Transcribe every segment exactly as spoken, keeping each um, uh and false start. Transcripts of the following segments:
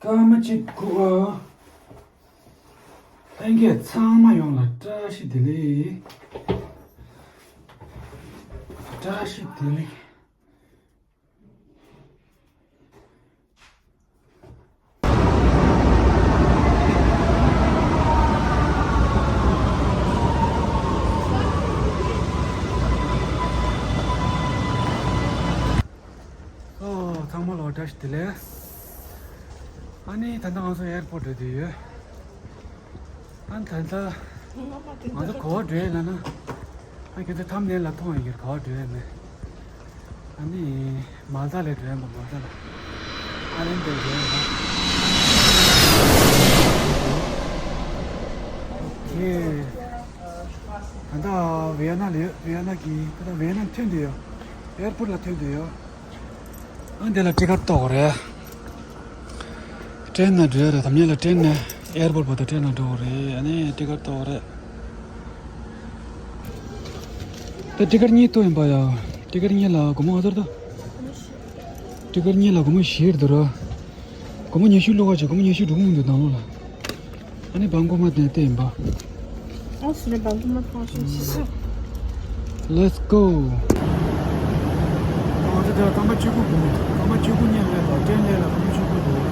སྐར་མ་གཅིག་སྒུག་ཨ། ལྷན་རྒྱས་ཚང་མ་ཡོངས་ལ་བཀྲ་ཤིས་བདེ་ལེགས། བཀྲ་ཤིས་བདེ་ལེགས། ཨོ། ཚང་མ་ལ་བཀྲ་ཤིས་བདེ་ལེགས། ཨ་ནི་ད་ལྟ་ང་ཚོ་ཨེར་པོར་ཊ་འགྲོ་བསྡད་ཡོད། ཨ་ནི་ད་ལྟ་ང་ཚོ་ག་པར་འགྲོ་ཡོད་ལབ་ན། ཨ། ཁྱེད་ཚོ་ཐམ་ནེལ་ལ་མཐོང་ཡོད་ཀྱི་རེད། ག་པར་འགྲོ་ཡོད་མེད། ཨ་ནི་མལ་ཏ་ལ་འགྲོ་ཡོད་པ། མལ་ཏ་ལ། ཨ་ལན་ཏ་ལ་འགྲོ་ཡོད་པ། ཨོ་ཁེ། ད་ལྟ་ཝི་ཡ་ན་ལ་ཡོད། ཝི་ཡ་ན་གི། ད་ལྟ་ཝི་ཡ་ན་ཐོན་བསྡད་ཡོད། ཨེར་པོར་ཊ་ལ་ཐོན་བསྡད་ཡོད། ཨ། འདི་ལ་ཊི་ཀེཊ་གཏོང་དགོས་རེད། ཊེན་ནང་འགྲོ་ཡ་རེད། དམ་ཉེ་ལ་ཊེན་ནས། ཨེར་པོར་ཊ་བར་དུ་ཊེན་ནང་འགྲོ་དགོས་རེད། ཨ་ནི་ཊི་ཀེཊ་གཏོང་དགོས་རེད། ད་ཊི་ཀེཊ་གཉིས་གཏོང་ཡིན་པ་ཡ། ཊི་ཀེཊ་གཉིས་ལ་སྒོར་མོ་ག་ཚོད་རེད་ད། ཊི་ཀེཊ་གཉིས་ལ་སྒོར་མོ་བཞི་རེད་འདུག་ར། སྒོར་མོ་ཉི་ཤུ་བླུགས་པ་བྱས། སྒོར་མོ་ཉི་ཤུ་འགྲོ་གི་མི་འདུག་ནང་ལོགས་ལ། ཨ་ནི་བང་ཀོ་མ་དེ་བལྟས་ཡིན་པ། ཨོ་སི་ནི་བང་ཀོ་མ་ཐོག་སོང་ཤི་སོ། Let's go. ང་ཚོ་དེ་ལ་སྐར་མ་བཅུ་དགུ་སྒུག་སྐར་མ་བཅུ་དགུ་ཉལ་ཡོད་པ། ཊེན་ལེ་ལ་སྐར་མ་བཅུ་དགུ་འདུག་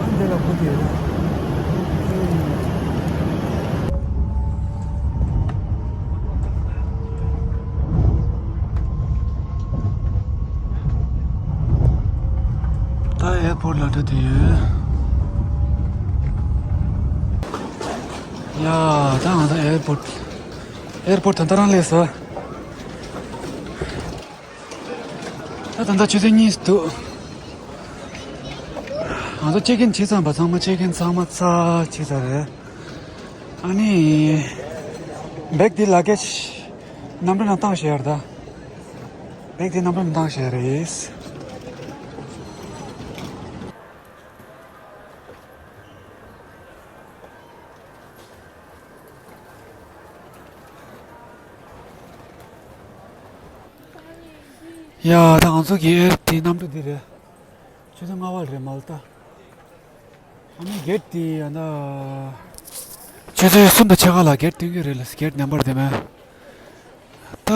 ཨ་འདི་ལ་སྒུག་གི་ཡོད། ད་ཨེར་པོར་ཊ་ལ་འགྲོ་བསྡད་ཡོད། ཡ། ད་ང་ཚོ་ཨེར་པོར་ཊ། ཨེར་པོར་ཊ་ད་ལྟ་རང་སླེབས་སོང་། ད་ད་ལྟ་ཆུ་ཚོད་གཉིས་འདུག་ང་ཚོ་ཅེག་ཨིན་བྱས་ཚར་བ། ཚང་མ་ཅེག་ཨིན་ཚང་མ་ཚར་བྱས་ཚར་རེད། ཨ་ནི་བེག་འདི་ལ་གེ་ཇི་གནམ་གྲུ་ནང་བཏང་བཞག་ཡོད་རེད་ད། བེག་འདི་གནམ་གྲུ་ནང་བཏང་བཞག་ཡོད་རེད། ཡ། ད་ང་ཚོ་གི་ཨེར་པོར་ཊི་གནམ་གྲུ་འདི་རེད། ཆུ་ཚོད་ལྔ་པ་རེད། མལ་ཏ། ཨ་ནི་གེ་ཊི་འདི་ཡང་ན་ཆུ་ཚོད་གསུམ་དང་ཕྱེད་ཀ་ལ་གེ་ཊི་སྟོན་གྱི་རེད་ལ། གེ་ཊི་ནམ་བར་དེ་མིན། ད།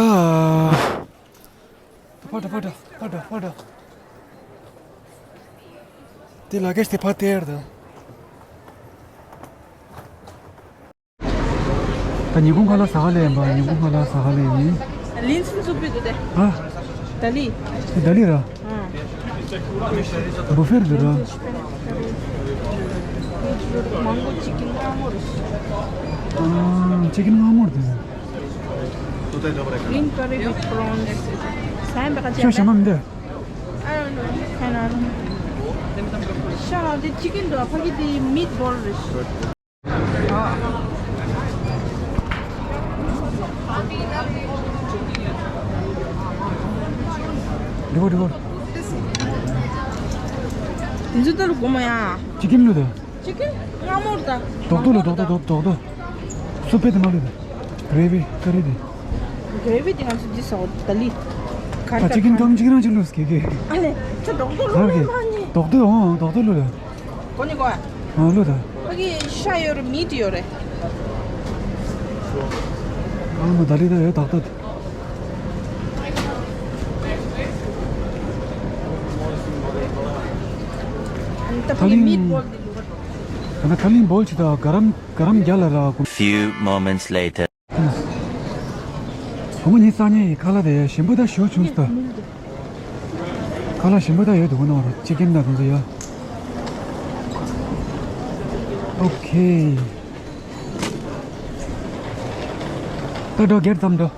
ཕར་འགྲོ། ཕར་འགྲོ། ཕར་འགྲོ། ཕར་འགྲོ། དེ་ལ་གེ་ཇི་དེ་ཕར་སྟེར་དང་། ད་ཉིན་གུང་ཁ་ལག་ཟ་ག་སླེབས་ཡིན་པ། ཉིན་གུང་ཁ་ལག་ཟ་ག་སླེབས་ཡིན། ལིན་སུན་ཚུགས་པའི་དུ་དེ། ཨ། ད་ལི། དེ་ད་ལི་ར། ཨ། བུ་ཕེར་འདུག་ར། མང་པོ་ཅི་ཀིན་མངར་མོ་རེད། ཨ། ཅི་ཀིན་མངར་མོ་རེད། Green curry with prawns. ཤ་ཞིམ་པ་མི་འདུག I don't know. ཤ་ལ་དེ་ཅི་ཀིན་འདུག་ཕ་གི་དེ་མིད་བོལ་རེད། འགྲིག་གོ། འགྲིག་གོ། འདི་ཚོ་ལྟ་ལ་སྒོ་མ་ཡ། ཅི་ཀིན་ལུ་དེ། ཅི་ཀིན་མངར་མོ་རེད་ད། རྡོག་རྡོག་ལ། རྡོག་རྡོག་རྡོག་རྡོག་སུ་པེ་དེ་མ་ལུ་དེ། གྷི་རེ་བི་ཀ་རི་དེ། གྷི་རེ་བི་དེ་ང་ཚོ་འདི་ཟ་བ་ད་ལི། ག་རེ་ད་ཅི་ཀིན་ཀམ་ཅི་ཀིན་རང་ཅིག་ལུས་ཀྱི་ཀྱི། ཨ་ལེ། ཁྱོད་རྡོག་རྡོག་ལུ་ལེ་མ་ཉེ། རྡོག་རྡོག་ཨོ་རྡོག་རྡོག་ལུ་ལེ། གོ་ནི་གོ། ཨ་ལུ་ད། ཕ་གི་ཤ་ཡོད་རེད། མིད་ཡོད་རེད། ཨ་མ་ད་ལི་ད་ཡོད་རྡོག་རྡོག་ད་ཕ་གི་མིད་བོལ་དེ་ལུག་ད་ད་ཁ་ལིང་བོལ་ཅི་ད་ག་རམ་ག་རམ་རྒྱ་ལ་ར་ཀུ། Few moments later. སྒོར་མོ་ཉི་ཤུ་རྩ་གཉིས་ཡི་ཁ་ལག་དེ་ཞིམ་པོ་ད་ཞུ་བྱུང་སྟ། ཁ་ལག་ཞིམ་པོ་ད་ཡོད་འདུག་གོ་ནོ་ར། ཅི་ཀིན་ད་དུང་ཡོད། ཨོ་ཁེ། ད་འགྲོ། སྒེར་ཙམ་འགྲོ།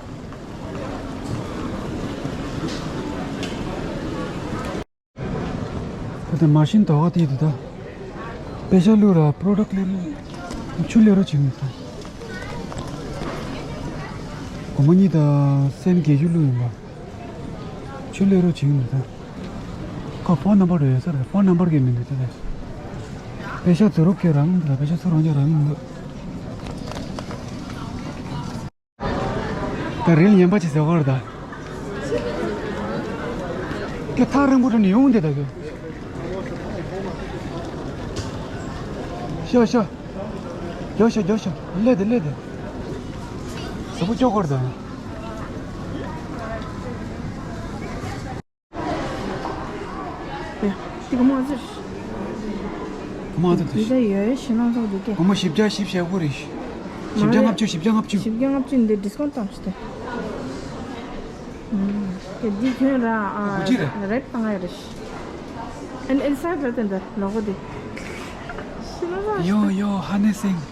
ད་ལྟ་མ་ཤིན་དོ་ག་དེ་དུ་ད། པེ་ཤ་བླུགས་ར་པྲོ་ཌག་ལེན་རོགས། ཆུ་ལེན་རོགས་བྱེད་མི་ཚང་། སྒོར་མོ་གཉིས་དང་སེན་བརྒྱད་ཅུ་བླུགས་ཡིན་པ། ཆུ་ལེན་རོགས་བྱེད་མི་ཚང་། ཁོ་ཕོན་ནམ་བར་རེད་ཟེར། ཕོན་ནམ་བར་གི་མི་འདུག་ད། པེ་ཤ་ཚུར་རོགས་ཁྱེད་རང་ད། པེ་ཤ་ཚུར་རང་ཁྱེད་རང་མི་འདུག་ད་རིལ་ངན་པ་ཅིག་ཟེར་བར་ད། ཁྱོད་ཐག་རིང་པོ་འགྲོ་ནས་ཡོང་དེ་ད་ཁྱོད། ཤོག་ཤོག་རྒྱོབ་ཤོག་རྒྱོབ་ཤོག་སླེབས་དེ་སླེབས་དེ། གཟུགས་པོ་སྐྱོ་སྐོར་དང་། ཡ། ཏི་ག་མ་ཟེར། ག་མ་ཟེར་དེ། ཡི་ད་ཡོད་ཤི་ན་ཚོགས་འདུག་གེ། སྒོར་མོ་བཞི་བརྒྱ་བཞི་བཅུ་ཞེ་དགུ་རེད། བཞི་བརྒྱ་ལྔ་བཅུ། བཞི་བརྒྱ་ལྔ་བཅུ། བཞི་བརྒྱ་ལྔ་བཅུ་འདི་ཌི་སི་ཀའུན་ཊི་བཏང་ཞིག་སྟེ། ཨུམ། གལ་ཏེ་ཁྱོད་རང་ཨ་གོ་ཅི་རེད། རེད་བཏང་ཡ་རེད། ཨན་ཨན་སའེ་ཌི་ལ་བསྟན་ད་ལོ་གོ་དེ། ཤི་ན་ཡོ་ཡོ་ཧ་ནེ་སིང་།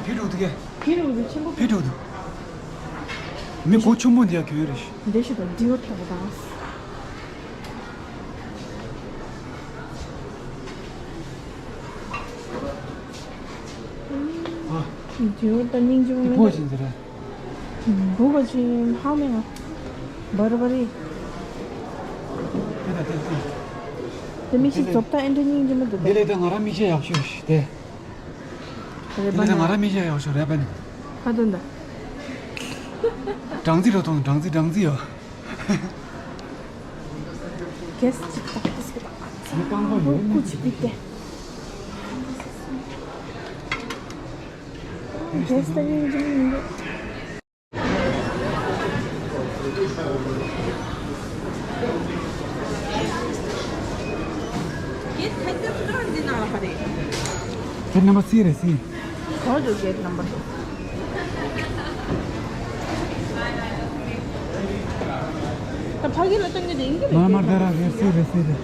ཕི་རུ་དུ་གེ། ཕི་རུ་དུ་ཆེན་པོ། ཕི་རུ་དུ། མི་གོ་ཆུང་མོ་འདི་ཡ་གྱོན་རེད། འདི་ཤི་ད་ཌི་ཡོར་ཐོག་དང་། ཨ། ཌི་ཡོར་ད་སྙིང་རྗེ་མོ་འདི་མེད་པོ་ད། ཅིག་འདི་རེད། བུ་ག་ཅི་ཧ་མེ་ང་། བར་བར་རི། དེ་དང་དེ་དེ། དེ་མི་ཤི་རྫོབ་ད་ཨེ་འདྲ་སྙིང་རྗེ་མོ་འདུག་ད། དེ་ལས་ད་ང་རང་མི་ཤེས་ཡག་ཤོས་ཤི་དེ། རེད་པ་ན། དེ་ལས་ད་ང་རང་མི་ཤེས་ཡག་ཤོས་རེད་པ་ན། ཧ་དོན་ད། སྦྲང་རྩི་རོ་ཐོང་སྦྲང་རྩི་སྦྲང་རྩི་ཡོ། གེས་ཅིག་ཏག་ཏག་ཏག་ཏག་མི་རྐང་པ་ཡོད་ནི་ཀུ་ཅི་པི་ཏེ། གེས་ད་ཉིན་ཅིག་མི་འདུག Gate number three རེད་སི། གང་དུ་གེ་ཊི་ནམ་བར་དུ། ད་ཕ་གི་ལ་ལྟ་ངེས་དེ་ཡིན་གི་མ་མ་རེད། ད་ར་གེ་ཊི་སི་རེད་སི་རེད།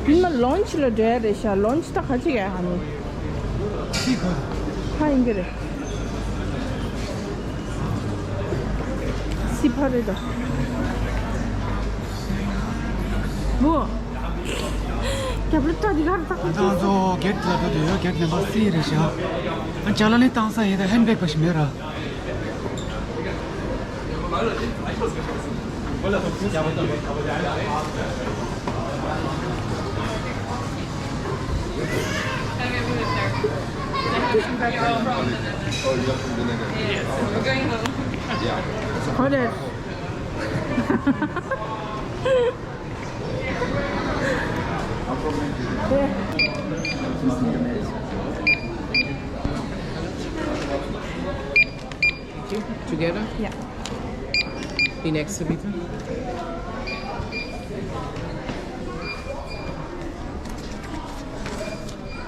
ཉི་མ་ལོན་ཆི་ལ་འགྲོ་ཡ་རེད་ཤག་ལོན་ཆི་ད་ག་ཅི་ག་ཧ་ནི། ཧ་ཡིན་གི་རེད། སི་ཕ་རེད་ད། མོ། རྒྱབ་ལ་ལྟ་འདི་གར་ལྟ། ང་ཚོ་གེ་ཊི་ལ་འགྲོ་དུས་ཡོད། གེ་ཊི་ནམ་བར་སི་རེད་ཤག་ཨ་ཅག་ལ་ནི་བཏང་ས་ཡིན་ད་ཧེན་བྷེག་པ་ཞིག་མེད་ར། ག་རེ། Together? Yeah. In exhibitor?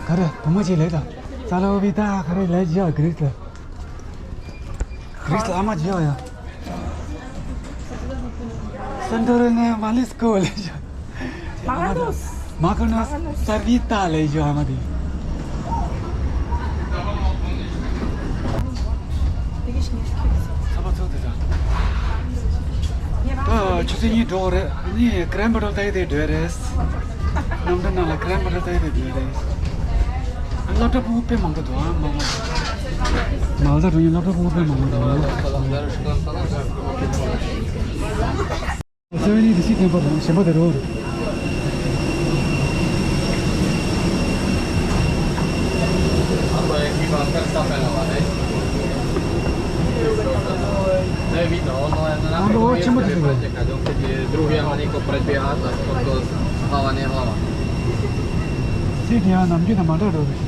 ག་རེ་བུ་མོ་ཅིག་ལས་དང་། ས་ལ་བི་ད་ག་རེ་ལས་ཇི་ཡ་གྷི་རིས་ལ། གྷི་རིས་ལ་ཨ་མ་ཇི་ཡ་ཡ། སན་ཏོ་རི་ནི་མ་ལི་སྐོ་ལས་ཇི། མ་ཀ་ནོས། མ་ཀ་ནོས་སར་བི་ཏ་ལས་ཇི་ཨ་མ་དེ། ཚ་བ་ཚོ་དེ་དང་། ད་ཆུ་ཚོད་གཉིས་འགྲོ་རེད། ནི་ཀྲན་བྷ་ཏོ་ལྟ་ཡི་དེ་འགྲོ་རེད། གནམ་གྲུ་ནང་ལ་ཀྲན་བྷ་ཏོ་ལྟ་ཡི་དེ་འགྲོ་རེད། སློབ་གྲྭ་ཕྲུ་གུ་དཔེ་མང་པོ་འདུག་ཨ། མང་པོ། མ་ལ་རུ་ཡིན་སློབ་གྲྭ་ཕྲུ་གུ་དཔེ་མང་པོ་འདུག་ཨ། སེ་ཝེན་ཨི་རི་སི་ཐེམ་པལ་དང་གཞན་པ་དེ་རུ། Questo è equivalente al cappello, eh? Eh, vito, no, non ha ཨ་ལོ་ཆེན་པོ་དེ་ཚོ་རེད། Pratica, donc, di drugi amani ko prebiata, ko to havane hlava. སྲིད་དེ་ཡང་ནམ་རྒྱུན་དང་མ་འདྲ་འགྲོ་རེད།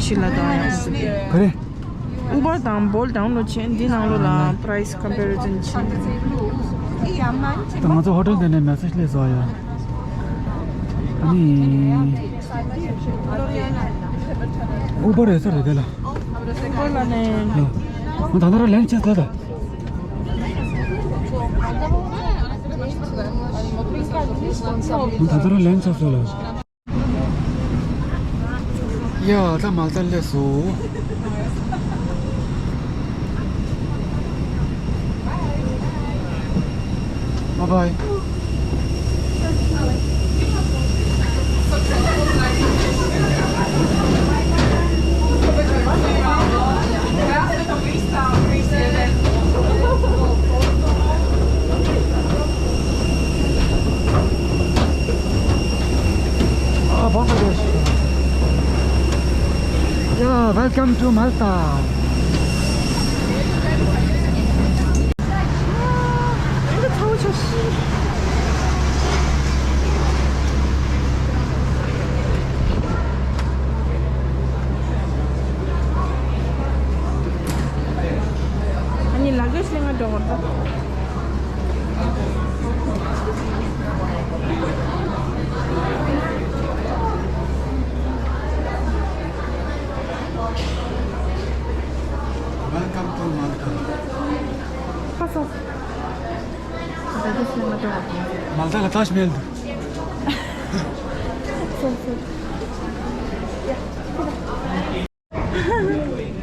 ཕྱི་ལ་དང་ཡང་ག་རེ། Uber་དང་Bolt་download་བྱས། འདི་ནང་ལོགས་ལ་price comparison་བྱས། ད་ང་ཚོ་ཧོ་ཊེལ་དེ་ནས་མེ་སེ་ཇི་སླེབས་སོང་ཡ། ཨ་ནི། Uber་རེད་ས་རེད་དེ་ལ། Uber་ལ་ནས། ང་ད་ལྟ་རང་ལན་ཆགས་ཚར་ད། ང་ད་ལྟ་རང་ལན་ཆགས་ཚར་ལ། ཡ། ད་མ་ལྟ་སླེབས་སོང་། Bye bye. Ah, Bangladesh. Yeah, welcome to Malta. ཨ་ནི་ལ་གེ་ཇི་ལེན་ག་འགྲོ་དགོས་རེད། Welcome to Malta. ཁ་སོ། ལ་གེ་ཇི་ལེན་ག་འགྲོ་དགོས་རེད། མལ་ཏ་ལ་ཏཱཇ་མ་ཧལ་འདུག་སོ་སོ།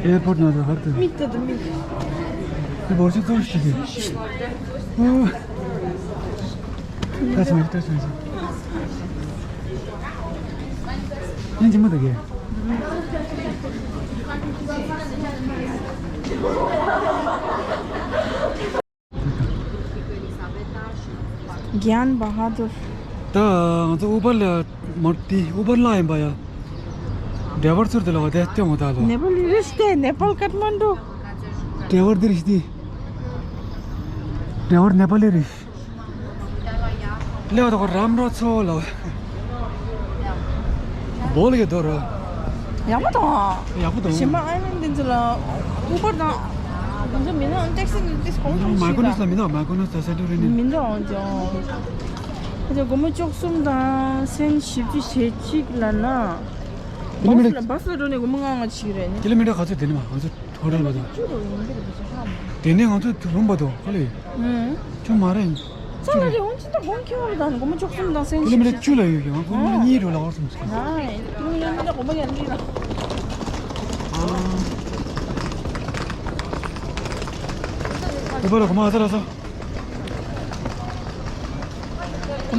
ཨེར་པོར་ནང་དུ་ཧར་དུ། མིག་ཏུ་དུ་མིག་དེ་བོར་ཆུ་ཚོགས་ཤིག་གི། ཨུ། ཏཱཇ་མ་ཧལ་ཏཱཇ་མ་ཧལ། ཡིན་གྱི་མི་འདུག་གི། གྱན་བྷ་ཧ་དུར། ད་ང་ཚོ་ཨུ་བར་ལ་མར་ཏི་ཨུ་བར་ལ་ཡིན་པ་ཡ། ཌ་རའི་བར་ཚུར་དུ་ལོག་དེ་སྟོན་འོ་ད་ལོ། ནེ་པ་ལི་རིས་ཏེ་ནེ་པཱལ་ཀཏ་མན་ཌུ། ཌ་རའི་བར་འདིར་ཤི་ཏི། ཌ་རའི་བར་ནེ་པ་ལི་རིས། ལེའོ་ད་ཁོ་རམ་རོ་ཚོ་ལོ། བོ་ལ་གི་དོ་རོ། ཡག་པོ་དང་། ཡག་པོ་དང་། ཞི་མ་ཨའི་ལན་འདི་ཚོ་ལ་ཨུ་བར་དང་། ང་ཚོ་མི་ནང་ཊེག་སི་འདི་ཏིས་གོང་ཐང་མ་ཤི་གོ་ནས་ད། ལ་མི་ནང་མ་གོ་ནས་ད་སེ་ཏུ་རི་ནི། མི་འདུག་ཨང་ཅང་། ཁྱོད་སྒོར་མོ་བཅུ་གསུམ་དང་སེན་བཞི་བཅུ་ཞེ་གཅིག་ལ་ན། ཀི་ལོ་མི་ཊར། བྷ་སི་ལ་འགྲོ་ནས་སྒོར་མོ་ལྔ་ལྔ་བྱེད་ཀྱི་རེད་ནི། ཀི་ལོ་མི་ཊར་ག་ཚོད་དེ་ནི་མ་ང་ཚོ་ཧོ་ཊེལ་བ་དང་། བཅུ་རུ་ཡིན་གྱི་རེད་པ་ཅི་ཧ་མ། དེ་ནས་ང་ཚོ་དུ་རུམ་པ་དང་ཧ་ལས། ཨུམ། ཁྱོད་མ་རེད། ས་ལ་རེ་འོང་ཅི་ད་ཧོང་ཁྱོད་ར་དང་སྒོར་མོ་བཅུ་གསུམ་དང་སེན་ཀི་ལོ་མི་ཊར་བཅུ་ལ་ཡོད་ཀྱི་ང་ཚོ་ཨ། གཉིས་རུ་ལ་བར་སོང་ཟེར། ཨ། ཀི་ལོ་མི་ཊར་སྒོར་མོ་ཡར་འདི་ལ། ཨ། ཨུ་བར་ལ་གོ་མ་ཨ་ས་ར་ས། སྒོར་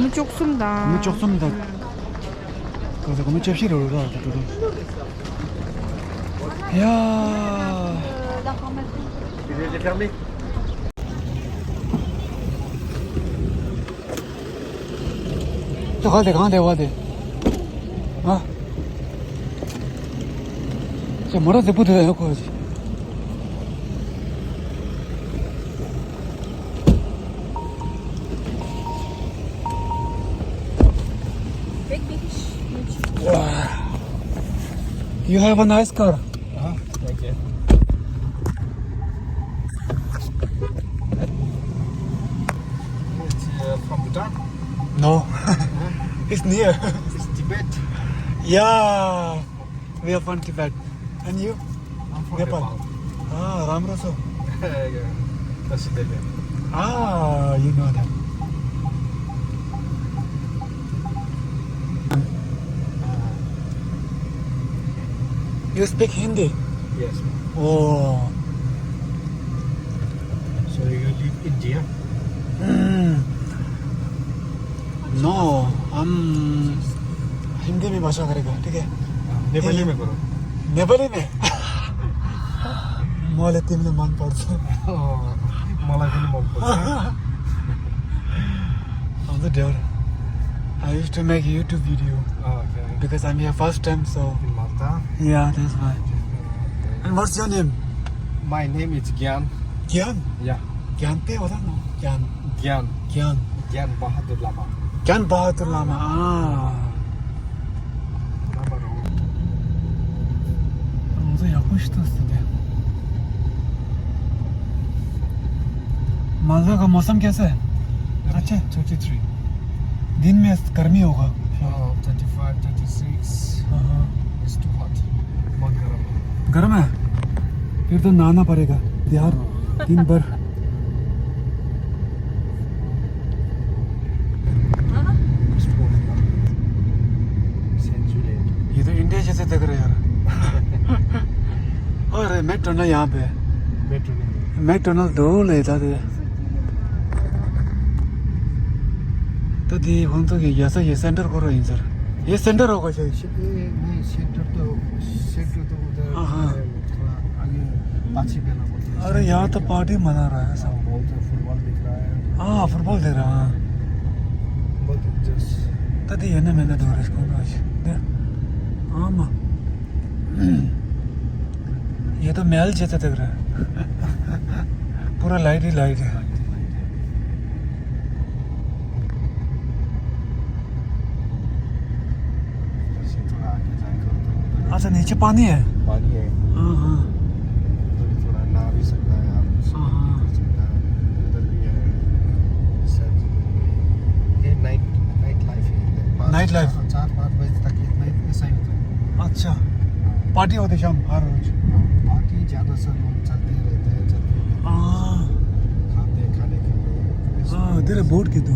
མོ་བཅུ་གསུམ་དང་། སྒོར་མོ་བཅུ་གསུམ་དང་། ག་ཚོད་སྒོར་མོ་བཅུ་བཞི་རེ་རེ་ར་ད་དུ་དུ། ཡ། ད་ག་དེ་གང་དེ་བ་དེ། ཨ། ཅེ་མོ་ར་ཟེ་པུ་དེ་ཡོད་ཁོ་ཅི། Wow. You have a nice car. Uh-huh. Thank you. It's uh, from Bhutan? No. Huh? It's near. It's Tibet. Yeah. We are from Tibet. And you? I'm from Nepal. Nepal. Ah, Ramroso. Yeah. That's Tibet. Ah, you know that. Ah. You speak Hindi? Yes. Oh. So you live India? Mm. No, हम हिंदी में भाषा करेगा, ठीक है? हाँ, नेपाली में करो। नेपाली में? मलाई तिमीले मन पर्छ। अँ, मलाई पनि मन पर्छ। I'm the devil. I used to make YouTube video. Oh, okay. Because I'm here first time, so. In Malta? Yeah, that's why. Okay. And what's your name? My name is Gyan. Gyan? Yeah. Gyan pe wada no? Gyan. Gyan. Gyan. Gyan Bahadur Lama. Gyan Bahadur Lama. Ah. Lama ro. कुछ तो सुने। मालदा का मौसम कैसा है? अच्छा। Thirty three. दिन में गर्मी होगा। हाँ, थर्टी फाइव, थर्टी सिक्स। हाँ, हाँ। It's too hot. बहुत गर्म है। गर्म है? फिर तो नहाना पड़ेगा यार, दिन भर। ये तो इंडिया जैसे दिख रहा है यार। अरे, मैकडोनल्ड यहाँ पे है। मैकडोनल्ड। मैकडोनल्ड दो लेता थे। तो दी हम तो ये ऐसा ये सेंटर करो इन सर। ये सेंटर होगा शायद। ये नहीं, सेंटर तो, सेंटर तो उधर हाँ, हाँ। है, थोड़ा आगे पाछी बेला बोलते हैं। अरे, यहाँ तो पार्टी मना रहा है सब। हाँ, बहुत है, फुटबॉल दिख रहा है। हाँ, फुटबॉल देख रहा है, हाँ। बहुत जबरदस्त। तो दी है ना, मैंने दो रिस्क को आज। दे। हाँ, माँ। ये तो महल जैसा दिख रहा है। पूरा लाइट ही लाइट है। अच्छा, नीचे पानी है? पानी है। हाँ, हाँ। उधर भी थोड़ा नहा भी सकता है आप, हाँ, हाँ। कर सकता है। उधर भी है। ये नाइट, नाइट लाइफ है इधर। पाँच, नाइट लाइफ? चार, चार, पाँच बजे तक इतना ही, ऐसा ही होता है। अच्छा। पार्टी होती शाम हर रोज? पार्टी ज़्यादा सर लोग चलते रहते हैं, चलते रहते हैं। हाँ। खाते, खाने के लिए। हाँ, तेरे बोर्ड की तो।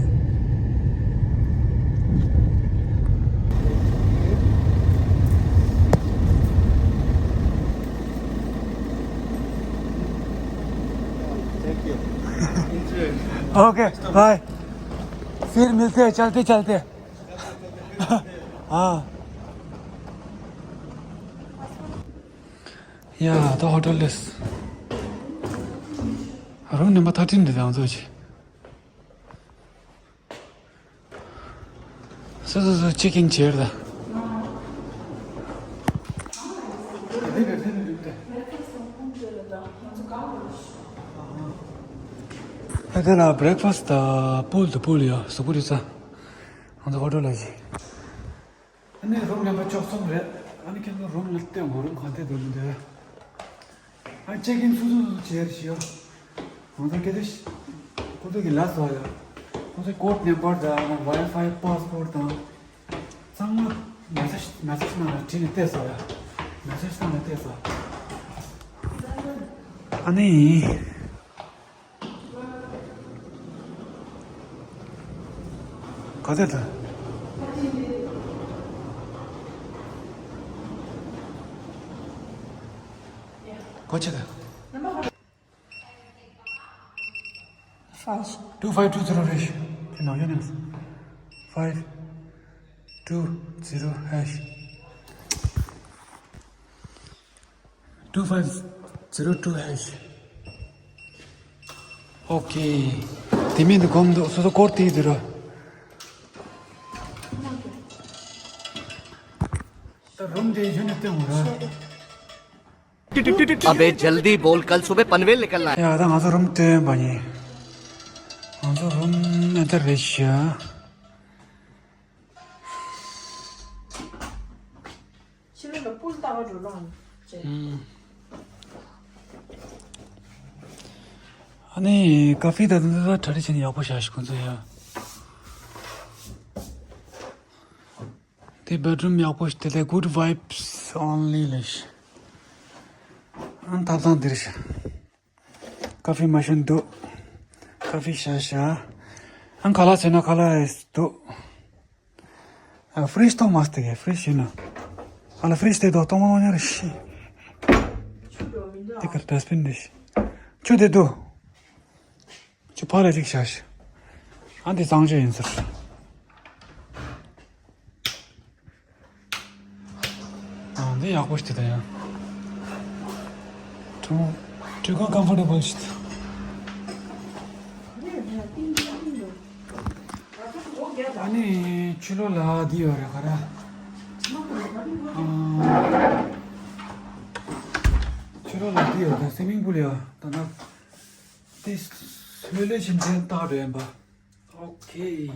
Okay, bye. फिर मिलते हैं, चलते चलते। हाँ। ཡ། ད་ཧོ་ཊེལ་རེད། རུམ་ནམ་བར་ཐར་ཊིན་རེད། ང་ཚོ་ཅི། སོ་སོ་སོ་ཅེག་ཨིན་བྱས་རེད། ཨ་དེ་ལ་བྷི་རེག་ཕ་སི་ཊི་དང་པུལ་དང་པུལ་ཡོད། གཟུགས་པོ་རེད་ས། ང་ཚོ་ཧོ་ཊེལ་ལ་ཅི། ཨ་ནི་རུམ་ནམ་བར་བཅུ་གསུམ་རེད། ཨ་ནི་ཁྱེད་ཚོ་རུམ་ལ་བལྟས་འོང་། རུམ་གང་དེ་འདུག་མི་འདུག་ཨ་ཅེག་ཨིན་སོ་སོ་སོ་བྱས་རེད་ཤི་ཡོ། ང་ཚོ་སྐད་ཆ་ཁོ་ཚོ་གི་ལབ་སོང་ཡ། ཁོ་ཚོ་ཀོཌ་ནམ་བར་དང་ཝའི་ཕའི་པཱ་སི་ཝར་དང་ཚང་མ་མེ་སེ་ཇི་མེ་སེ་ཇི་ནང་ལ་བྲིས་ནས་བལྟས་སོང་ཡ། མེ་སེ་ཇི་ནང་ལ་བལྟས་སོང་། ཨ་ནི། ག་ཚོད་དང་། ག་ཚོད་དང་། Five. Two five two zero རེད། དེ་ནང་ཡོད་ནམ། Five two zero hash. Two five zero two hash. ཨོ་ཁེ། དེ་མིན་དུ་གོམ་འདུག་སོ་སོ་ཀོཌ་དེ་དེ་ར། ད་རུམ་དེ་ཡོད་ན་སྟོན་འོང་ར། अबे जल्दी बोल, कल सुबह पनवेल निकलना है। ཡ། ད་ང་ཚོ་རུམ་སྟོན་པ་ཡིན། ང་ཚོ་རུམ་ཨ་ད་རེད་ཤག་ཕྱི་ལོགས་ལ་པུལ་ལྟ་བ་འགྲོ་རོགས་བྱེད། ཨ་ནི་ཀ་ཧྥེ་ད་ད་ད་གྲ་སྒྲིག་བྱས་ནས་ཡག་པོ་བཞག་ཤག་ཁོང་ཚོ་ཡ། དེ་བེད་རུམ་ཡག་པོ་ཞིག་དེ་ལས་good vibes only ལས། ཨང་ཐབ་ཚང་འདིར་ཤག་ཀ་ཧྥེ་མ་ཤོན་འདུག་ཀ་ཧྥེ་ཤ་ཤ། ཨང་ཁ་ལག་བྱས་ན་ཁ་ལག་འདུག་ཨ། ཕི་རིཇ་གཏོང་མ་སྟེ་གི། ཕི་རིཇ་ཡིན་ན། ཨ་ལ་ཕི་རིཇ་དེ་དོ་གཏོང་མ་ཉར་ཤི། དེ་གར་ཌས་བིན་འདི་ཤི། ཆུ་དེ་འདུག་ཆུ་ཕར་ལ་གཅིག་བཞག་ཤི། ཨ་འདི་གཙང་ཆུ་ཡིན་ཟེར། ཨ་འདི་ཡག་པོ་ཞིག་དེ་ད་ཡང་། ཁྲུ་ཁྲུ་ཁ་ཀམ་ཕོར་ཊེ་བལ་ཞིག་དེ། ཨ་ནི་ཕྱི་ལོགས་ལ་འདི་ཡོད་རེད་ག་རེ། ཨ། ཕྱི་ལོགས་ལ་འདི་ཡོད་རེད། སུའི་མིང་པུལ་ཡོད། ད་ནི་དེ་སོས་ལེ་ཞིག་འདྲེན་བཏང་རེད་པ། ཨོ་ཁེ།